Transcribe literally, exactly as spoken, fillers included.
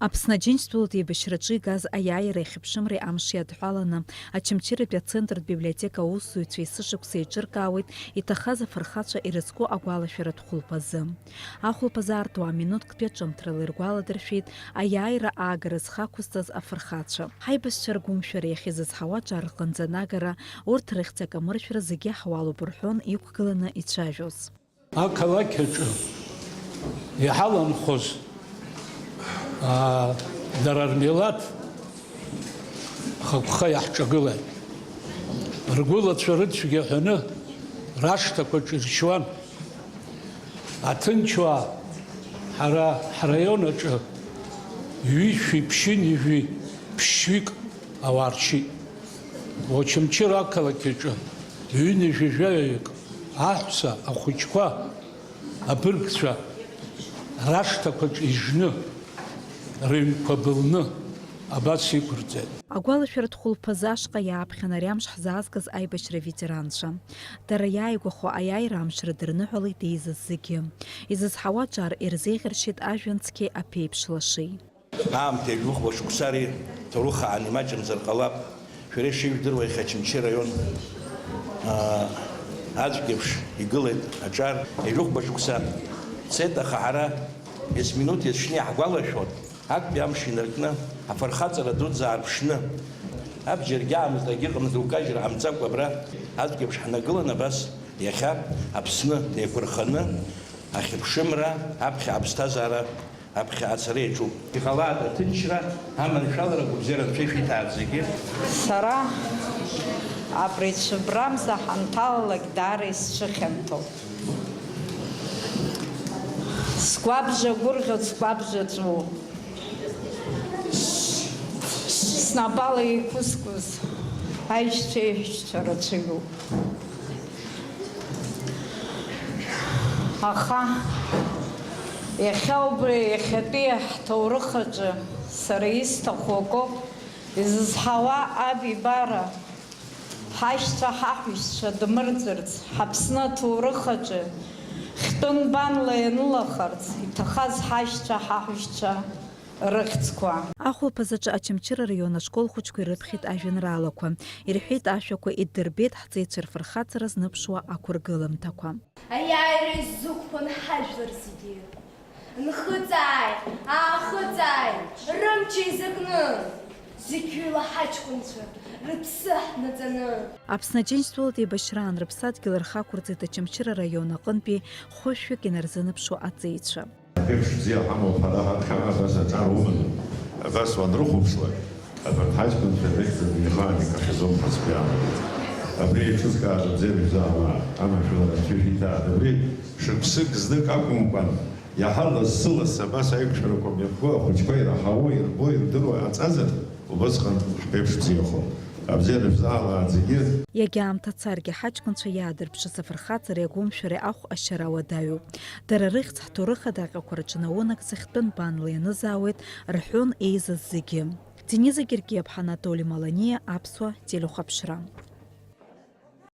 Аԥсны Аџьынџьтәылатә еибашьраҿы игаз аиааира ахьыԥшымреи амши адҳәаланы, Очамчыратәи ацентртә библиотека аусзуҩцәа есышықәса еиҿыркаауеит иҭахаз афырхацәа ирызку агәалашәаратә хәылԥазы. Ахәылԥазы аартуа минуҭктәи аҿымҭрала иргәаладыршәеит аиааира аагара зхы ақәызҵаз афырхацәа. Ҳаибашьцәа ргәымшәара иахьазызҳауа аҿар рҟынӡа анагара, урҭ рыхьӡ акамыршәра зегьы ҳауалуп рҳәон иқәгыланы ицәажәоз. Ақалақь аҿы иҳаланхоз, аа, дара рмилаҭ хықәха иаҳҿагылеит. Ргәылацәа рыцәгьа ҳәаны рашҭақәа ҿиршьуан. Аҭынчуаа ҳара ҳраион аҿы ҩышәи ԥшьынҩажәи ԥшьҩык ауаа ршьит. Очамчыра ақалақь аҿы ҩынҩажәи жәаҩаҩык аҳәса, ахәыҷқәа, абыргцәа рашҭақәаҿ ижны, рыҩнқәа былны абас иқәырҵеит. Агәалашәаратә хәылԥазы ашҟа иааԥхьан ари амш ҳзаазгаз аибашьра аветеранцәа. Дара иааигәахо аиааира амш рыдырныҳәалеит еизаз зегьы. Изызҳауа аҿар ирзеиӷьаршьеит ажәҩан цқьеи аԥеиԥш лашеи. Аамҭа жәохәба шықәса ари ҭоурыхаан имаҷымзар ҟалап. Шәара ишыжәдыруа, иахьа Очамчы раион, аа, аӡәк еиԥш игылеит аҿар. Ҩажәихәба шықәса цеит, аха ҳара есминуҭ есшьны иаҳгәалашәон, актәи амш инаркны, афырхаҵара дуӡӡа аарԥшны, абџьар гьаамызт, агьыҟамызт, лкажьра ҟамҵакәа абра аӡәк еиԥш ҳнагылан, абас иахьа Аԥсны еиқәырханы ахьыԥшымра, аԥхьа аԥсҭазаара аԥхьа ацара иаҿуп. Иҟалааит аҭынчра, аманшәалара, агәабзиара Анцәа ишәиҭааит зегьы. Сара абри цәыббрамза ҳанҭалалак даара исцәыхьанҭоуп. Сгәабжьа гәырӷьоит, сгәабжьа ҵәыуоуп. Снапала еиқәызкуаз аишьцәа еиҳәшьцәа рацәаҩуп. Аха иахьа убри, иахьатәи ҳҭоурых аҿы сара исҭаху акоуп, изызҳауа аб ибара, ҳашьцәа, ҳаҳәшьцәа дмырӡырц, ҳаԥсны аҭоурых аҿы хьтәы нбанла ианылахарц иҭахаз ҳашьцәа, ҳаҳәшьцәа рыхьӡқәа. Ахәылԥазаҿы Очамчыра раион ашкол хәыҷқәа ирыԥхьеит ажәеинраалақәа, ирҳәеит ашәақәа, иддырбеит ҳҵеицәа рфырхаҵара зныԥшуа ақәыргыламҭақәа. Аиааира изықәԥон ҳажәлар зегьы. Нхыҵааит, аахыҵааит, рымч еизакны, зегьы ҩла ҳаҷкәынцәа рыԥсы ҳнаҵаны. Аԥсны Аџьынџьтәылатә еибашьраан рыԥсадгьыл рхы ақәырҵеит Очамчыра раион аҟынтәи хәышәҩык инарзынаԥшуа аҵеицәа. Аԥеиԥш бзиа ҳамоуп ҳара ҳаԥхьаҟа абас аҿар уманы. Абас уанрыхәаԥшлак, абарҭ ҳаҷкәынцәа ирыхьӡаны ихаан икахьазом ҳәа сгәы иаанагоит. Абри еиҿызкааз абзиара шәзаауааит, аманшәалара Анцәа ишәиҭааит. Абри шықәсык знык акәымкәан, иаҳа лассы-лассы абас аиқәшәарақәа мҩаԥго, ахәыҷқәа ираҳауа, ирбо, ирдыруа иҟаҵазар, убысҟан ҳԥеиԥш бзиахоит. Абзиара шәзаалааит зегьы. Иагьа аамҭа царгьы, ҳаҷкәынцәа иаадырԥшыз афырхаҵареи агәымшәареи ахә ашьара уадаҩуп. Дара рыхьӡ ҳҭоурых адаҟьақәа рҿы наунагӡа хьтәы нбанла ианызаауеит, рҳәон еизаз зегьы. Дениза Гергиаԥҳа, Анатоли Маланиа, Аԥсуа телехәаԥшра.